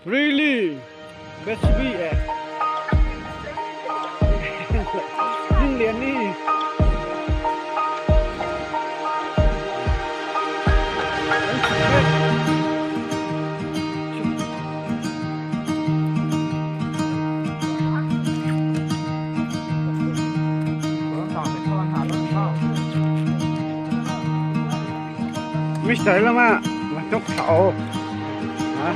Really? Best be eh. Ding lian ni. Mister lama masuk thau. Ha?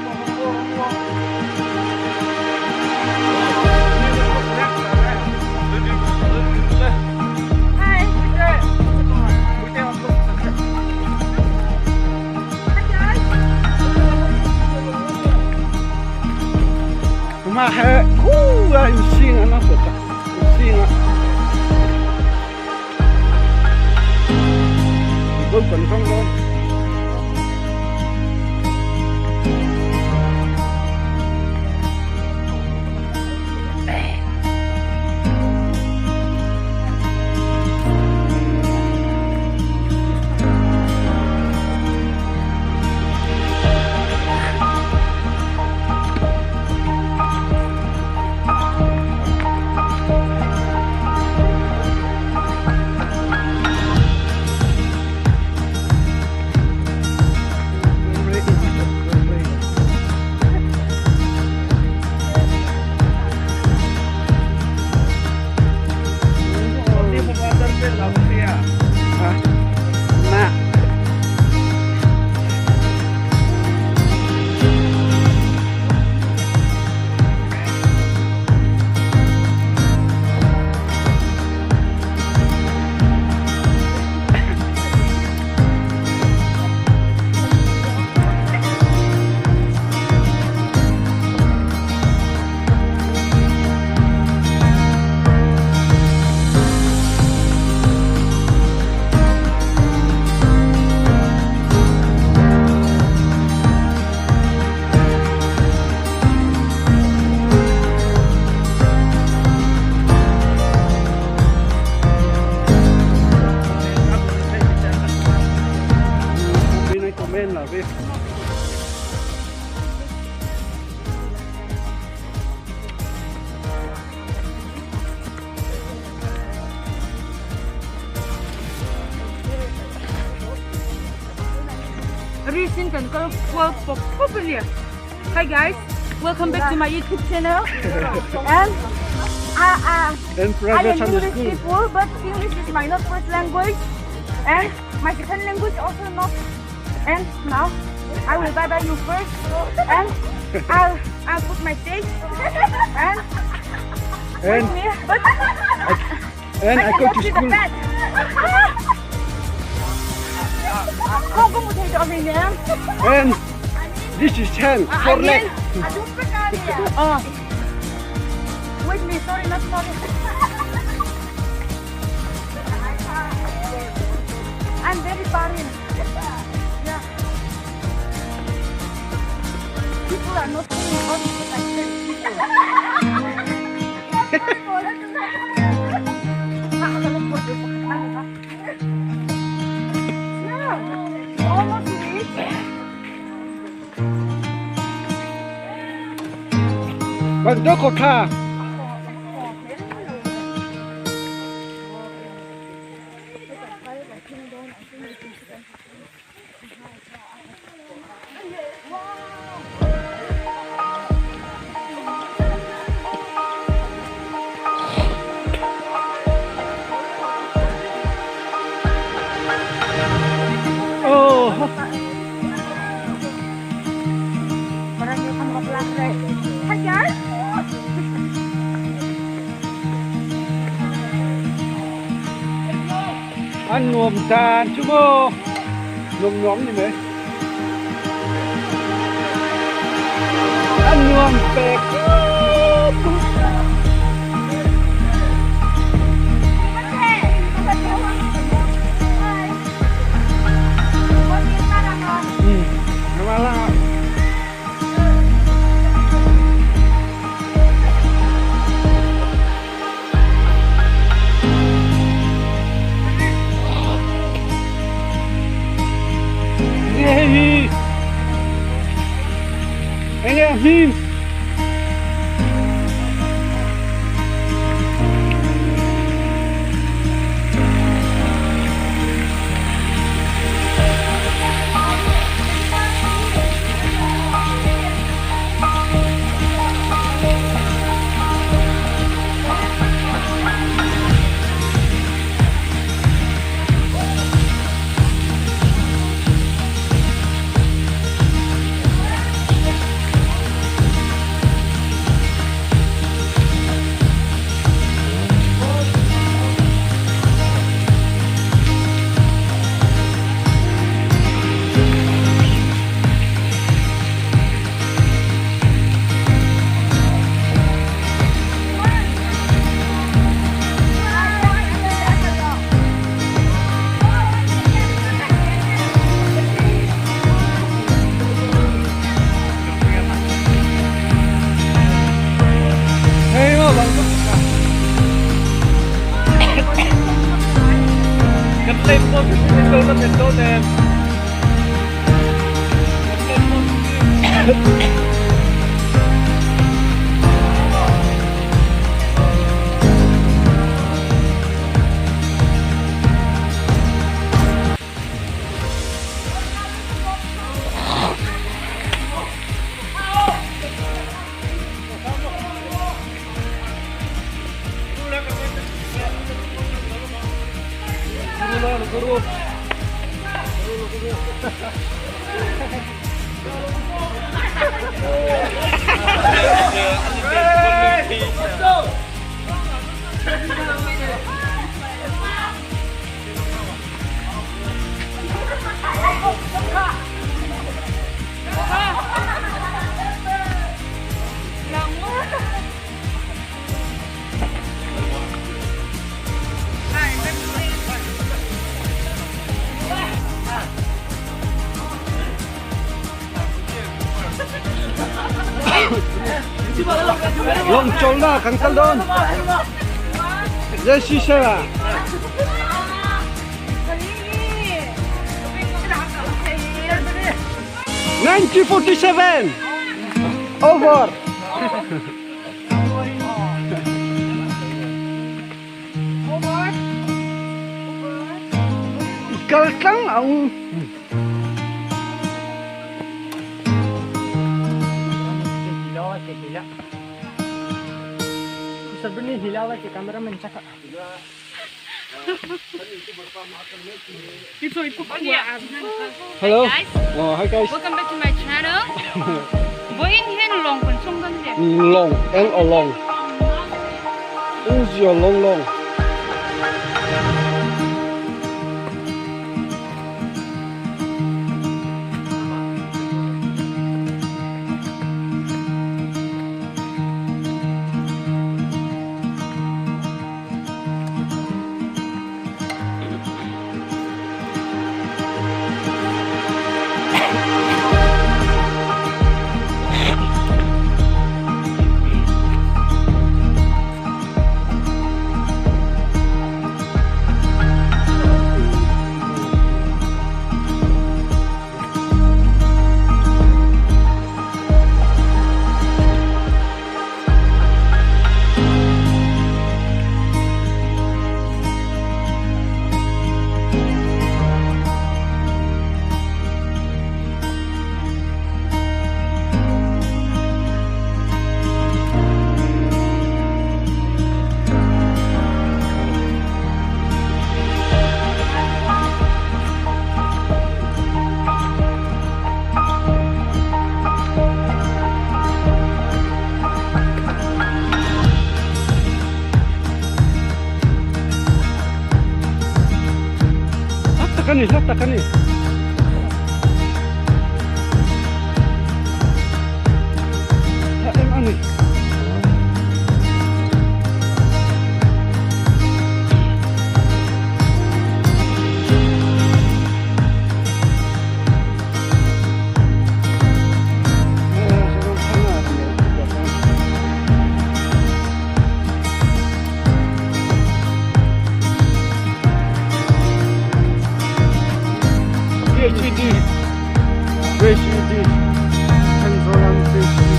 Ma he khu a in sing ana ko ta. Sing a. Vâng còn không ngon. Recent kan kal kual pawp pawp a ni. Hi guys, welcome back to my YouTube channel. And I, I, And I private am Sunday English school. people, but English is my not first language, and my second language also not. And now I will bye bye you first, and I'll put my face and And with me, but and I go cannot to see the school. bed. Không có một thầy trò gì nhé. And this is hand for leg. Ờ. Wait me, sorry, not sorry. I'm very sorry. Yeah. People are not saying all because I said people. Yeah, almost reached. Bandoko ka. Oh, Parang yung kamukha Hi guys! ăn nuồm tàn chứ mô. Nuồm nhóm gì mấy. Ăn nuồm bẹt. Ừ, nó là Hey, Enge a hming? Lawng chawlnak kan kal dawn. Zei si seh ah. 1947 over. Kal tlang ang. Hello. Hi guys. Oh, hi guys. Welcome back to my channel. Boeing hian lawng kan chung dawn le. Long and a long. Who's your long long? Hlat tak a ni, hlat tak a ni. Hla em a ni. PhD PhD Thenzawl an PhD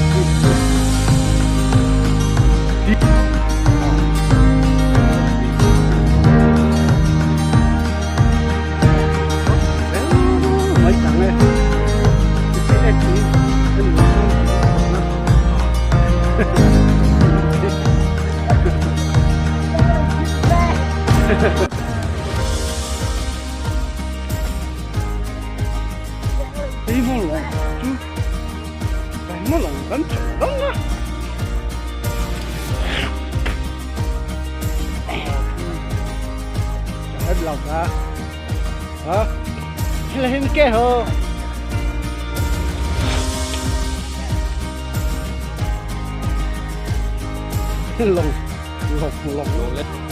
么龙跟长灯啊？老哥，啊，现在还没盖好。龙龙龙龙。